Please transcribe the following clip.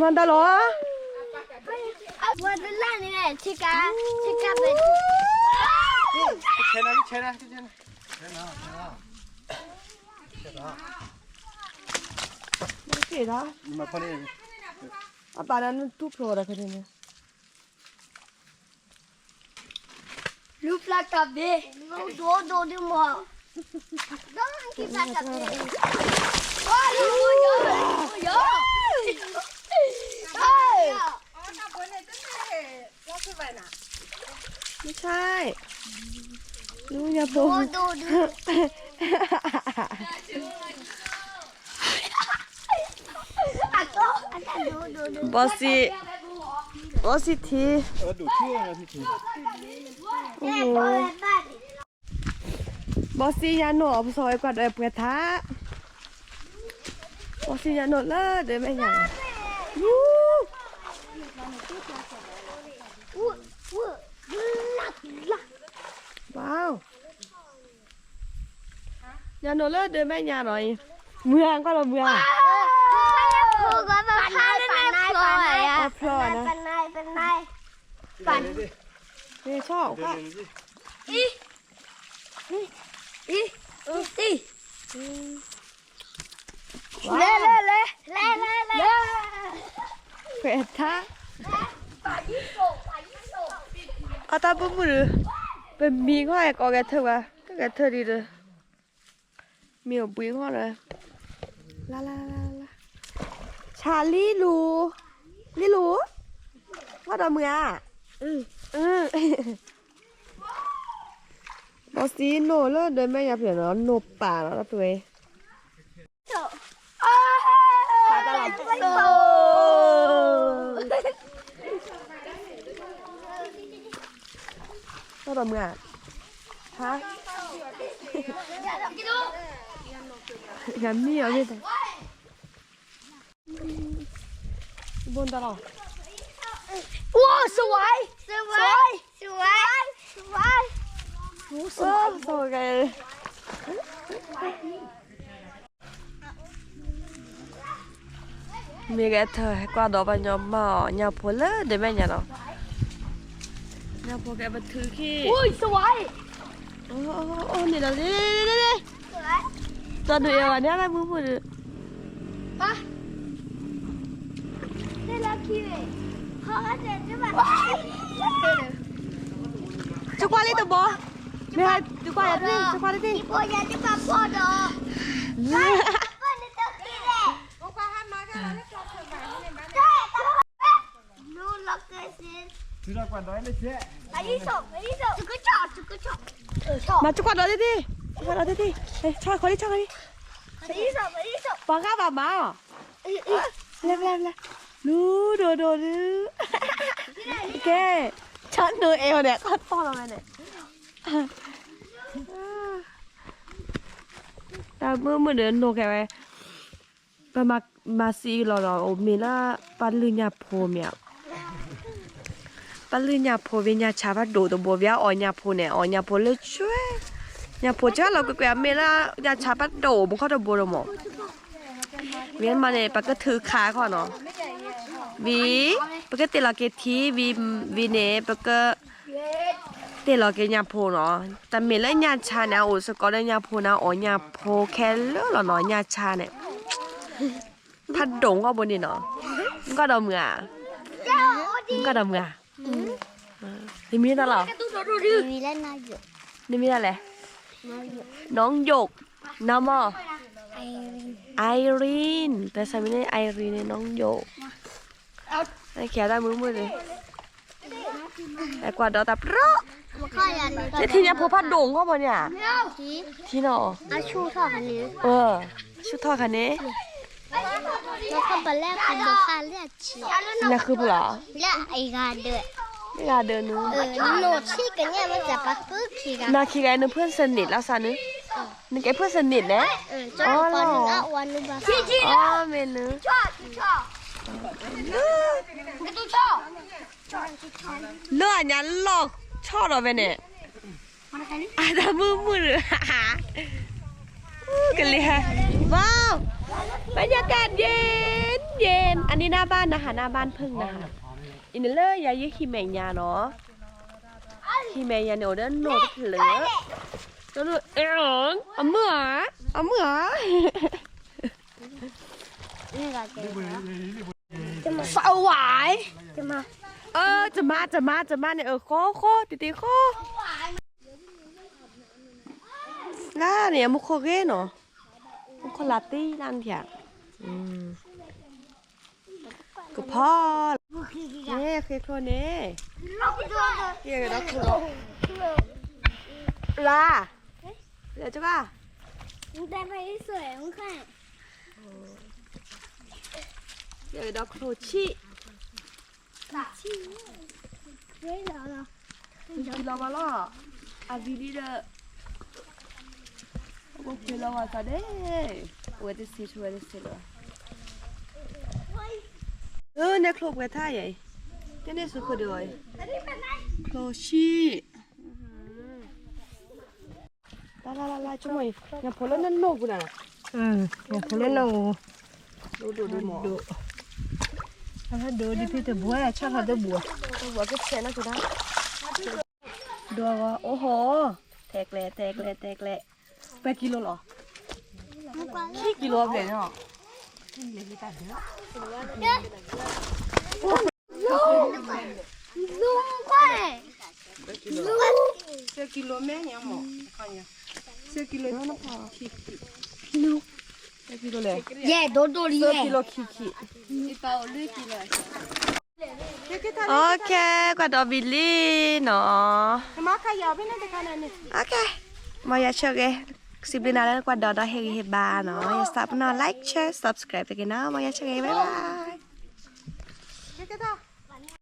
မၤတၢ်လီၤ. ဝဲတလၢ်န့ၣ် ဆ့ကၤ ဆ့ကၤပဲ ဆဲနၤ ဆဲနၤ ဆဲနၤ ဆဲနၤ အပာ်လၢနတူၢ်ဖျိဒီးခဲန့ၣ် လူဖျါကဘ့ၣ် ဒိဒိဒိဒိမီၢ် ဒိဖျါကဘ့ၣ် အိၣ်လူယီၢ် လူယီၢ် မ့ၢ်ဆါ လူညါဖိ ဒိဒိဒိ ဘီစံ ဘီစံထံ ဘီစံညါနိၣ်အီၤ ပစီဝဲကွၢ်ဒီးပှဲၤထါ ဘီစံညါနိၣ်လၢဒၢးမဲာ်ညါ ဝါ ညါနိၣ်လၢဒၢးမဲာ်ညါနီၤအံၤ မုၢ်ဧါ ကွၢ်လီၤမုၢ်ဧါ ပဖျီ ပဖျီ ပဖျီ ပဖျီ လဲၤ လဲၤ လဲၤ လဲၤ လဲၤ ပှဲၤထါ အတၢ်ဘုၣ်မုၣ်ဒီး ပမံၤခီၣ်အဲၣ်ကီးဂဲၤထၢၣ်ဝဲ ကဂဲၤထၢၣ်ဒံးဒီး မ့ၢ်အိၣ်ဘှံးခီၣ်ဒီး လါလါလါလါ ဆါလံလူၤ လံလူၤ ကွၢ်ဒီးမုၢ်ဧါ ဘီစံနိၣ်လၢဒၢးမဲာ်ညါဖျၢၣ်နီၤ နိၣ်ပာ်နီၤ တၢ်ပှဲၤ ပာ်တၢ်လီၤ ကွၢ်ဒီးမုၢ်ဧါ ဟါ ယမံအီၤမ့ၢ်တၢ် ဘိၣ်တၢ်လီၤ အိၣ် စဝဲ စဝဲ စဝဲ စဝဲ အိၣ် စဝဲ မ့ၢ်ဂဲၤထၢၣ် ကွၢ်ဒီးပှၤညီမၤအီၤ ညၣ်ဖိလၢဒၢးမဲာ်ညါနီၤ ညၣ်ဖိကဲပထုးခံ အိၣ် စဝဲ အိၣ် န့ၣ်လီၤ န့ၣ် န့ၣ် တၢ်ဒုးအီၤဘၣ်န့ၣ် လၢမုၢ်မုၢ်ဒီး ကကွၢ်လံတဘီ မ့ၢ်ဟဲကကွၢ်ယၤတထံၣ် ကကွၢ်တထံၣ် မၤကကွၢ်ဒီးတထံၣ် ကကွၢ်ဒီးတထံၣ် ဆီၣ်ခီလံ ဆီၣ်ခီလံ ပှၤဂၤဘၣ်မၤအီၤ ဖျဲၣ်ဖျဲၣ်ဖျဲၣ် လူၤဒိၣ်ဒိၣ်ဒု ကဲ ဆီၣ်နိၣ်အဲၣ်အီၤန့ၣ် ကီၢ်ထီၣ်လီၤဝဲန့ၣ် တၢ်မုၢ်မုၢ်ဒီးနိၣ်ခဲဝဲ ပမၤစံးလီၤဒီး အိၣ်မ့ၢ်လၢ ပၢ်လုၢ်ညၣ်ဖိမ့ၢ်ဧါ ပၢ်လုၢ်ညၣ်ဖိဝံၤညၣ်ဆါဖးဒိၣ်တဘိ ဝံၤအီၣ်ညၣ်ဖိန့ၣ် အီၣ်ညၣ်ဖိလၢဆွဲ ညၣ်ဖိကလီၤကွဲကွဲ မ့ၢ်လၢညၣ်ဆါဖးဒိၣ် မူခီၣ်တဘိတမး ဝံၤမးန့ၣ် ပကထုးခးခီနီၤ ဝံၤ ပကတ့ၢ်လီၤက့ၤထံ ဝံၤန့ၣ် ပက တ့ၢ်လီၤက့ၤညၣ်ဖိနီၤ တမ့ၢ်လၢညၣ်ဆါန့ၣ် အအိၣ်စ့ၢ်ကီးလၢညၣ်ဖိန့ၣ် အီၣ်ညၣ်ဖိခဲလၢာ်လီၤနီၤ ညၣ်ဆါန့ၣ် ဖးဒိၣ်ဂီၢ်ဘိန့ၣ်နီၤ ကီၢ်ဒီးမုၢ်ဧါ ကီၢ်ဒီးမုၢ်ဧါ နမံၤတၢ်လီၤ နမံၤတၢ်လဲၣ် น้องหยก နမီၤ Irene တၢ်ဆၢမံၤန့ၣ် Irene န့ၣ် น้องหยก ခဲအံၤတၢ်မုာ်မုာ်န့ၣ် ကွၢ်ဒီးတၢ်ပြီ နထံၣ်ညၣ်ဖိဖးဒိၣ်ဂီၢ်ဘိန့ၣ်ဧါ ထံနီၤ ဆူၣ်ထီၣ်ခါန့ၣ် နဃုဖုလီၤ လၢအဂၤဒၢး နဂၤဒၢးနု နခံဂၤနဖုစနံးလၢစးနု နကဲဖုစနံးန့ၣ် အီ မ့ၢ်နု လၢအညါလီၢ်ဆီၣ်ဒီးဝဲန့ၣ် အတၢ်မုာ်မုာ်ဒီး ကလံၤဟဲ, ว้าว บรรยากาศเย็นเย็น อันนี้หน้าบ้านนะคะ หน้าบ้านผึ้งนะคะ အံၤန့ၣ်လၢယၤယဟံၣ်မဲာ်ညါနီၤ ဟံၣ်မဲာ်ညါန့ၣ်အိၣ်ဒီးနိၣ်တဖျၢၣ် အမုၢ်ဧါ အမုၢ်ဧါ စဝါ အၢ တမါ တမါ တမါန့ၣ် အၢ ဃီ ဃီ တံၤတံၤဃီ လါန့ၣ် အမူခိၣ်ဂ့ၤနီၤ မူခိၣ်လါတံၢ်လါန့ၣ်ဖၠၣ် ကဖီ န့ၣ် ဃ့ချိၣ်န့ၣ် ယဲၢ်ကဒီးချိၣ် လါ လဲၤကဘၣ် ယဲၢ်ကဒီးချိၣ်ဆံး ကလီၤဘၣ်လီၤ အဝံၤလံဒီး ကလီၤဘၣ်သးဒဲး ဝဲတစ့း ဝဲတစ့းလီၤ အၢ နဲချိၣ်ပှဲၤထါယဲၢ် တန့ၢ်စူၤခိၣ်ဒီးအီၤ ချိၣ်ဆံး လါလါလါလါ ဆိကမိၣ်အံၤ ညၣ်ဖိလၢနနိၣ်ပူၤနၤ ညၣ်ဖိလၢနနိၣ်ပူၤ ဒိၣ်ဒိၣ်ဒိၣ်မး ဒိၣ်ဒိၣ်ဒ်ဖဲတဘှဲ ဆၣ်ထီၣ်တဘှဲ တဘှဲကဆဲးနီၢ်ကဒါ ဒိၣ်ဂီၤ အိၣ်ဟိ ထဲကျဲ ထဲကျဲ ထဲကျဲ ပဲကံလိလီၤ ခံကံလိဘျဲၣ်နီၤ လူလူခွဲ လူ သၢကံလိမဲာ်ညါမး သၢကံလိ လူ သၢကံလိလဲၣ် ယဲၢ်ဒိၣ်ဒိၣ်လံ သၢကံလိခံခံ OK ကွၢ်ဒီးဘံၤလံနီၤ OK မ်ယဆၢဂ့ၤ စံးဘျုးနၤလၢကွၢ်ဒီးဒီးဟ့ၣ်ဂံၢ်ဟ့ၣ်ဘါနီၤ ယစးပနီၣ် like share subscribe တက့ၢ်နီၤ မ်ယဆၢဂ့ၤ bye bye